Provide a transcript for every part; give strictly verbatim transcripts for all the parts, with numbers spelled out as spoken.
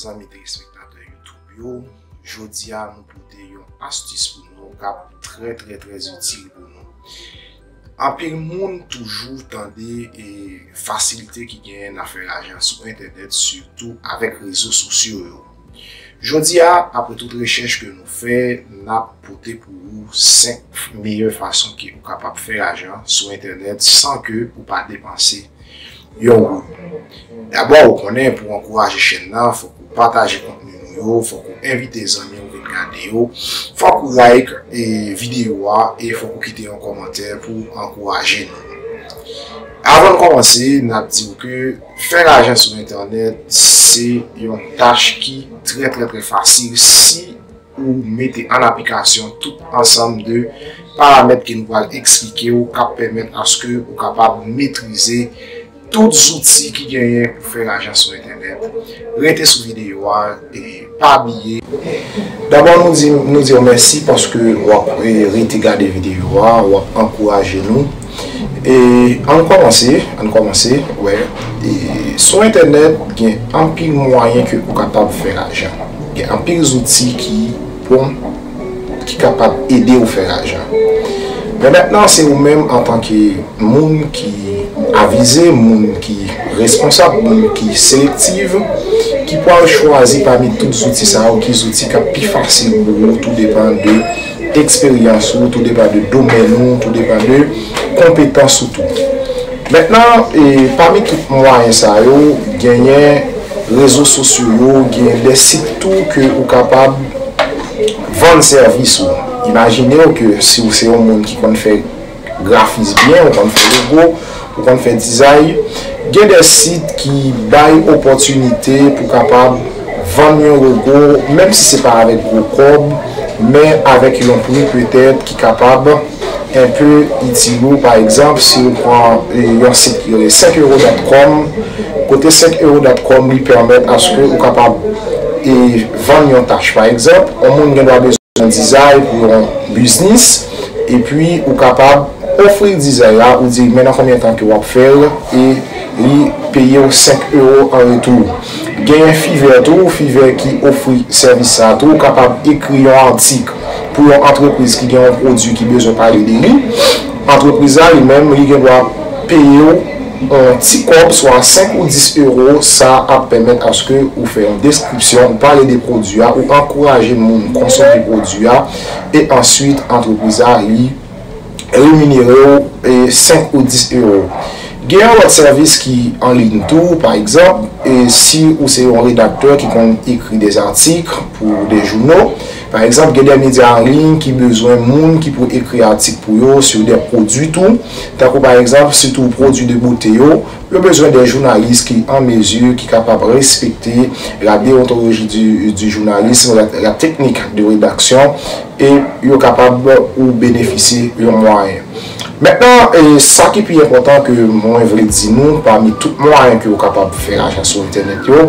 Zanmi telespektatè YouTube yo, jodi a nou pote yon astis pou nou k ap trè, trè, trè itil pou nou. Anpil moun toujou tande e fasilite ki genyen nan fè lajan sou entènèt, sitou avèk rezo sosyo yo. Jodi a, apre tout rechèch ke nou fè, n ap pote pou ou senk meyè fason ke ou kapab fè lajan sou entènèt san ke ou pa depanse yon goud. Dabò, ou konnen, pou ankouraje chèn nan, fòk ou pataje kontni nou yo, fòk ou envite zanmi ou vin gade yo, fòk ou like e videyo a e fòk ou kite yon kòmantè pou ankouraje nou. Avan n kòmanse, n ap di w ke fè lajan sou entènèt se yon tach ki trè, trè, trè fasil si ou mete an aplikasyon tout ansanm de paramèt ke nou pral eksplike w, k ap pèmèt aske ou kapab metrize tout zouti ki genyen pou fè lajan sou entènèt. Rete sou videyo a e pa bliye. Dabò, nou di, nou di w mèsi paske w ap, e, rete gade videyo a, w ap ankouraje nou. E ann kòmanse, ann kòmanse, wè. E sou entènèt, gen anpil mwayen ke ou kapab fè lajan. Gen anpil zouti ki bon, ki kapab ede w fè lajan. Men mentnan, se ou menm antanke moun ki avize, moun ki responsab, moun ki selektif, ki pral chwazi pami tout zouti sa yo, ki zouti k ap pi fasil pou ou, tou depann de eksperyans ou, tou depann de domèn ou, tou depann de konpetans ou tou. Mentnan, e, pami tout mwayen sa yo, genyen rezo sosyo yo, gen de sit tou ke ou kapab vann sèvis ou. Imajine w ke si w se yon moun ki konn fè grafis byen, ou konn fè logo, ou konn fè dizay, gen de sit ki bay opòtinite pou kapab vann yon logo, menm si se pa avèk gwo kòb, men avèk yon pri petèt ki kapab enpe itil ou. Pa egzanp, si ou pran, e, yon sit ki rele senk euro dot com, kote senk euro dot com li pèmèt aske ou kapab, e, vann yon tach. Pa egzanp, yon moun gen dwa bezwen yon dizay pou yon biznis, epi ou kapab ofri dizay la, ou di men nan konbyen tan ke w ap fè l, e li peye w senk euro an retou. Genyen Fiverr tou, Fiverr ki ofri sèvis sa tou, ou kapab ekri yon atik pou yon antrepriz ki gen yon pwodui ki bezwen pale de li. Antrepriz la, li menm, li gen dwa peye w yon ti kòb, swa senk ou dis euro, sa ap pèmèt aske ou fè yon deskripsyon, ou pale de pwodui a, ou ankouraje moun konsome pwodui a, e answit, antrepriz la, li reminere w, e, senk ou dis euro. Gen yon lòt sèvis ki an liy tou, pa egzanp, e, si ou se yon redaktè ki konn ekri de atik pou de jouno, pa egzanp, gen de medya an liy ki bezwen moun ki pou ekri atik pou yo sou de pwodui tou, tankou pa egzanp, sitou pwodui de bote yo, yo bezwen de jounalis ki an mezi, ki kapab respekte la déontologie du, du journalisme, la, la technique de rédaction, e yo kapab ou benefisye yon mwayen. Mentnan, e, sa ki pi enpòtan ke mwen vle di nou, pami tout mwayen ke ou kapab fè lajan sou entènèt yo,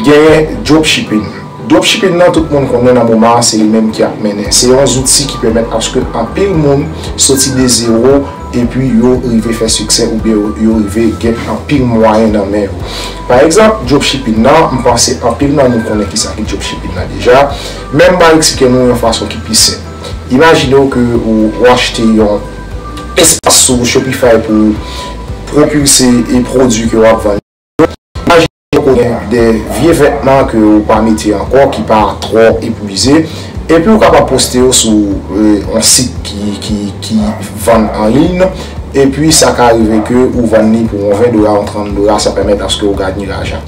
genyen dropshipping. Dropshipping nan, tout moun konnen nan moman an, se li menm ki ap mennen. Se yon zouti ki pèmèt aske anpil moun soti de zewo epi yo rive fè siksè oubyen yo, yo rive gen anpil mwayen nan men yo. Pa egzanp, dropshipping nan, m panse anpil nan nou konnen kisa ki dropshipping nan deja, men m pral eksplike nou yon fason ki pi senp. Imajine w ke ou, ou achte yon espas sou Shopify pou pwopilse e pwodui ke w ap vann. Imajine w ke w gen de vye vètman ke w pa mete ankò, ki pa twò epuize, epi w kapab poste yo sou, e, yon sit ki, ki, ki vann an liy, epi sa ka rive ke ou vann li pou yon ven dola, yon trant dola, sa pèmèt aske w ganye lajan.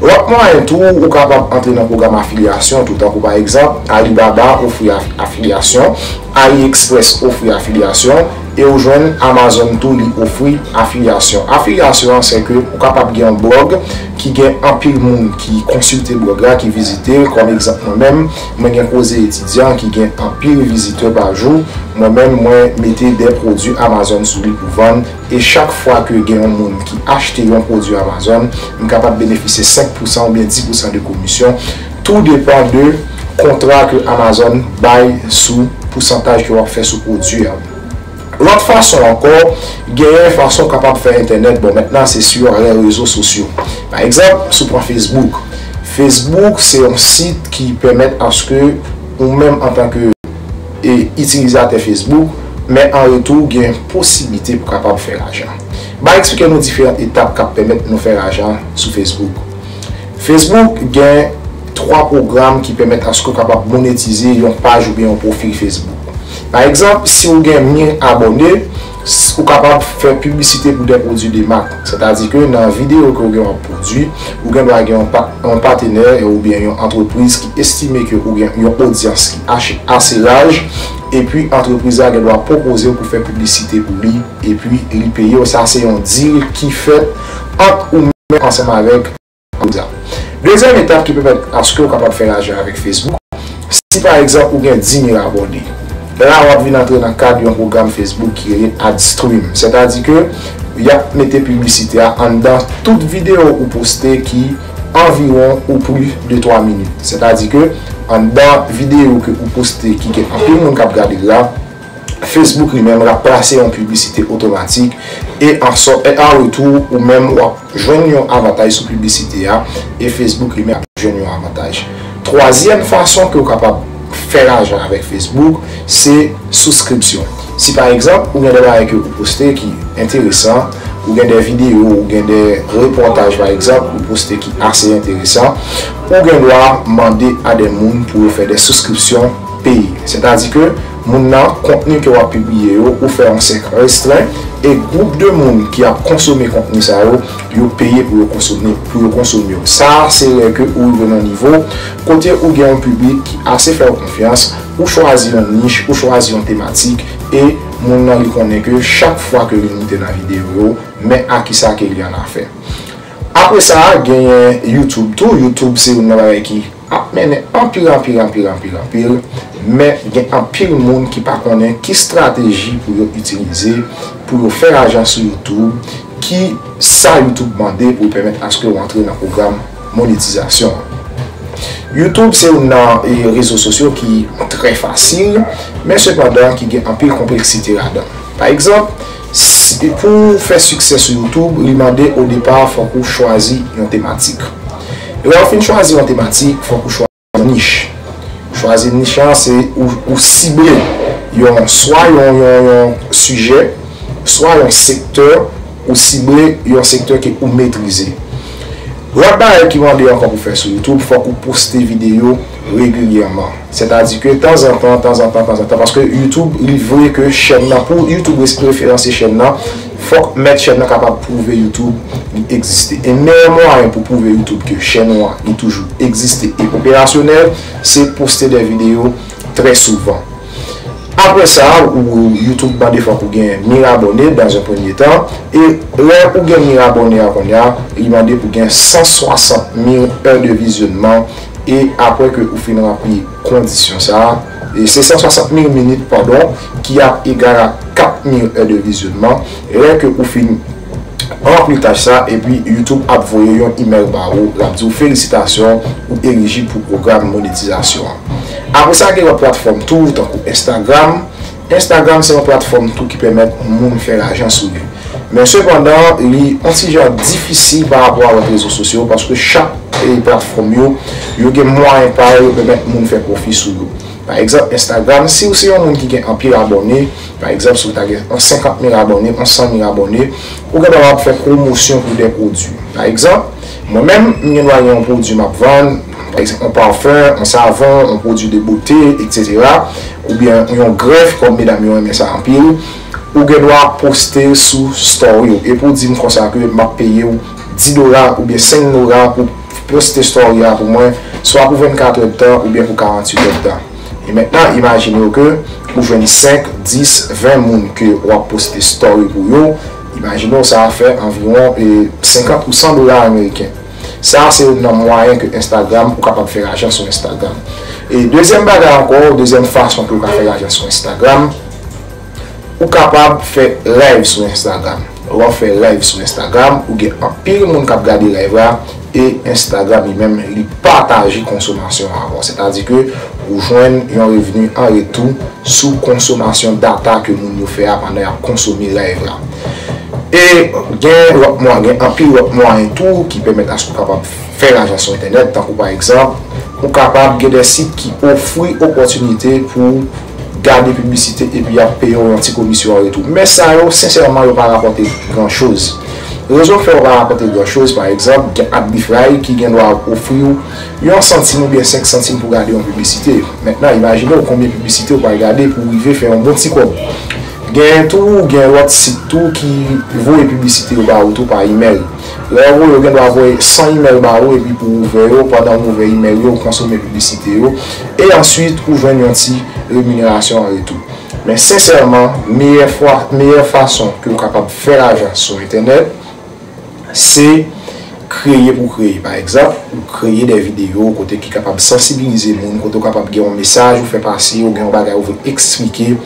Lòt mwayen tou, ou kapab antre nan pwogram afilyasyon tou, tankou pa egzanp, Alibaba ofri af-, afilyasyon, AliExpress ofri afilyasyon, e ou jwenn Amazon tou li ofri afilyasyon. Afilyasyon an, se ke ou kapab gen yon blòg ki gen anpil moun ki konsilte blòg la, ki vizite l. Kòm egzanp, mwen menm, mwen gen Koze Etidyan ki gen anpil vizitè pa jou. Mwen menm, mwen mete de pwodui Amazon sou li pou vann. E chak fwa ke gen yon moun ki achte yon pwodui Amazon, m kapab benefisye senk pousan oubyen dis pousan de komisyon. Tou depann de kontra ke Amazon bay sou pousantaj ke w ap fè sou pwodui a. Lòt fason ankò, genyen fason w kapab fè entènèt. Bon, mentnan, se sou lè rezo sosyo. Pa egzanp, si w pran Facebook. Facebook se yon sit ki pèmèt aske ou menm antanke e, itilizatè Facebook, men an retou gen posiblite pou kapab fè lajan. M a eksplike nou diferan etap k ap pèmèt nou fè lajan sou Facebook. Facebook gen twa pwogram ki pèmèt aske w kapab monetize yon paj oubyen yon pwofil Facebook. Pa egzanp, si w gen mil abòne, s- ou kapab fè piblisite pou de pwodui de mak. Sètadi ke nan videyo ke w gen w ap pwodui, ou gen dwa gen yon, pa, yon patenè oubyen yon antrepriz ki estime ke ou gen yon odyans ki ase, ase laj, epi antrepriz la gen dwa pwopoze w pou fè piblisite pou li, epi li peye w. Sa se yon deal ki fèt ant ou menm ansanm avèk Dezyèm etap ki pèmèt aske w kapab fè lajan avèk Facebook, si pa egzanp ou gen dis mil abòne, la w ap vin antre nan kad yon pwogram Facebook ki rele AdStream. Sètadi ke y ap mete piblisite a anndan tout videyo ou poste ki anviwon ou plis de twa minit. Sètadi ke anndan videyo ke ou poste ki gen anpil moun k ap gade l la, Facebook li menm l ap plase yon piblisite otomatik e an sò, e an retou ou menm w ap jwenn yon avantaj sou piblisite a e Facebook li menm ap jwenn yon avantaj. Twazyèm fason ke w kapab fè lajan avèk Facebook, se souskripsyon. Si pa egzanp ou gen de bagay ke ou poste ki enteresan, ou gen de videyo, ou gen de repòtaj pa egzanp ou poste ki ase enteresan, ou gen dwa mande a de moun pou yo fè de souskripsyon peye. Sètadi ke moun nan, kontni ke w ap pibliye yo, ou fè yon sèk restren, e gwoup de moun ki ap konsome kontni sa yo, yo peye pou yo konsome, pou yo konsome yo. Sa a se lè ke ou rive nan nivo kote ou gen yon piblik ki ase fè w konfyans, ou chwazi yon nich, ou chwazi yon tematik, e moun nan li konnen ke chak fwa ke li moute nan videyo yo, men a kisa ke li annafè. Apre sa, genyen YouTube tou. YouTube se youn nan bagay ki ap mennen anpil, anpil, anpil, anpil, anpil. Men gen anpil moun ki pa konnen ki estrateji pou yo itilize pou yo fè lajan sou YouTube, ki sa YouTube mande pou pèmèt aske w antre nan pwogram monetizasyon an. YouTube se youn nan e, rezo sosyo ki trè fasil, men sepandan ki gen anpil konpleksite ladan. Pa egzanp, si, pou fè siksè sou YouTube, li mande o depa fòk ou chwazi yon tematik. Lè w fin chwazi yon tematik, fòk ou chwazi yon nich. Chwazi nich la, se ou, ou sible yon, swa yon, yon, yon sijè, swa yon sektè, ou sible yon sektè ke ou metrize. Lòt bagay ki mande ankò pou fè sou YouTube, fòk ou poste videyo regilyèman. Sètadi ke tanzantan, tanzantan, tanzantan, paske YouTube, li vle ke chèn nan, pou YouTube res- referanse chèn nan, fòk mèt chèn nan kapab pwouve YouTube li egziste. E meyè mwayen pou pwouve YouTube ke chèn ou an li toujou egziste e operasyonèl, se poste de videyo trè souvan. Apre sa, ou, YouTube mande fòk ou gen mil abòne dans un premier temps, e lè ou gen mil abòne a kounye a, li mande pou gen san swasant mil è de vizyònman, e apre ke ou fin ranpli kondisyon sa a, e se san swasant mil minit, padon, ki ap egal a kat mil è de vizyònman, e lè ke ou fin ranpli tach sa, epi YouTube ap voye yon imèl ba ou, l ap di w felisitasyon, ou elijib pou pwogram monetizasyon an. Apre sa, gen lòt platfòm tou, tankou Instagram. Instagram se yon platfòm tou ki pèmèt moun fè lajan sou li. Men sepandan, li on ti jan difisil pa rapò a lòt rezo sosyo, paske chak e, platfòm yo, yo gen mwayen pa yo, yo pèmèt moun fè pwofi sou yo. Pa egzanp, Instagram, si w se yon moun ki gen anpil abòne, pa egzanp, si w ta gen yon senkant mil abòne, yon san mil abòne, ou gen dwa ap fè pwomosyon pou de pwodui. Pa egzanp, mwen menm, m gen dwa gen yon pwodui m ap vann, pa egzanp, yon pafen, yon savon, yon pwodui de bote, etsetera, oubyen yon grèf, kòm medam yo renmen sa anpil, ou gen dwa poste l sou story ou. E pou w di m konsa ke m ap peye w dis dola oubyen senk dola pou poste story a pou mwen, swa pou vennkat èdtan oubyen pou karanntuit èdtan. E mentnan, imajine w ke ou jwenn senk, dis, ven moun ke w ap poste story pou yo. Imajine w sa fè anviwon e, senkant ou san dola ameriken. Sa se youn nan mwayen ke Instagram, ou kapab fè lajan sou Instagram. E dezyèm bagay ankò, dezyèm fason ke w ka fè lajan sou Instagram, ou kapab fè live sou Instagram. Lè w ap fè live sou Instagram, ou gen anpil moun k ap gade live la, e Instagram li menm, li pataje konsomasyon an avè w. Sètadi ke ou jwenn yon revni an retou sou konsomasyon data ke moun yo fè a pandan y ap konsome live la. E gen lòt mwa-, gen anpil lòt mwayen tou ki pèmèt aske w kapab fè lajan sou entènèt, tankou pa egzanp, ou kapab gen de sit ki ofri opòtinite pou w gade piblisite epi y ap peye w yon ti komisyon an retou. Men sa yo, sensèman, yo pa rapòte gran choz. Rezon k fè yo pa rapòte gran choz, pa egzanp, gen Adbify ki gen dwa ofri w yon santim oubyen senk santim pou gade yon piblisite. Mentnan, imajine w konbyen piblisite w pral gade pou w rive fè yon bon ti kòb. Gen tou, gen lòt sit tou ki voye piblisite yo ba ou tou pa imèl. Lè yo voye, yo gen dwa voye san imèl ba ou, epi pou w ouvè yo, pandan w ouvè imèl yo, ou konsome piblisite yo, e answit, ou jwenn yon ti reminerasyon an retou. Men sensèman, meyè fwa, meyè fason ke w kapab fè lajan sou entènèt, se kreye pou kreye. Pa egzanp, ou kreye de videyo kote ki kapab sansibilize moun, kote w kapab gen yon mesaj ou fè pase, ou gen yon bagay ou vle eksplike.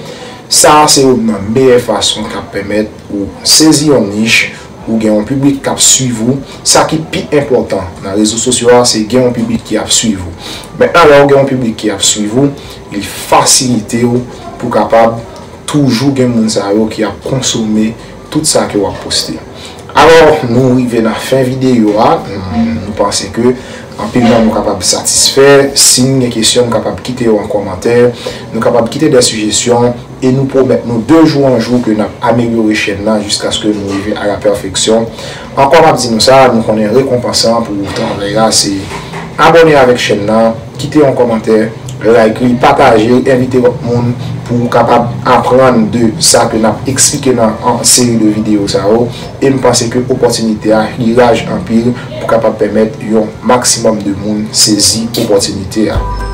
Sa a se youn nan meyè fason k ap pèmèt ou sezi yon nich, ou gen yon piblik k ap swiv ou. Sa ki pi enpòtan nan rezo sosyo a, se gen yon piblik ki ap swiv ou. Mentnan, lè w gen yon piblik ki ap swiv ou, li fasilite w pou kapab toujou gen moun sa yo ki ap konsome tout sa ke w ap poste. Alò, nou rive nan fen videyo a. Nou panse ke anpil nan nou kapab satisfè. Si n gen kesyon, nou kapab kite yo an kòmantè. Nou kapab kite de sijesyon. E nou pwomèt nou de jou an jou ke n ap amelyore chèn nan jiskaske nou rive a la pèfeksyon. Ankò, m ap di nou sa, nou konnen rekonpans lan pou travay la se abòne avèk chèn nan, kite yon kòmantè, like li, pataje, envite lòt moun pou w kapab aprann de sa ke n ap eksplike nan an seri de videyo sa yo. E m panse ke opòtinite a li laj anpil pou kapab pèmèt yon maksimòm de moun sezi opòtinite a.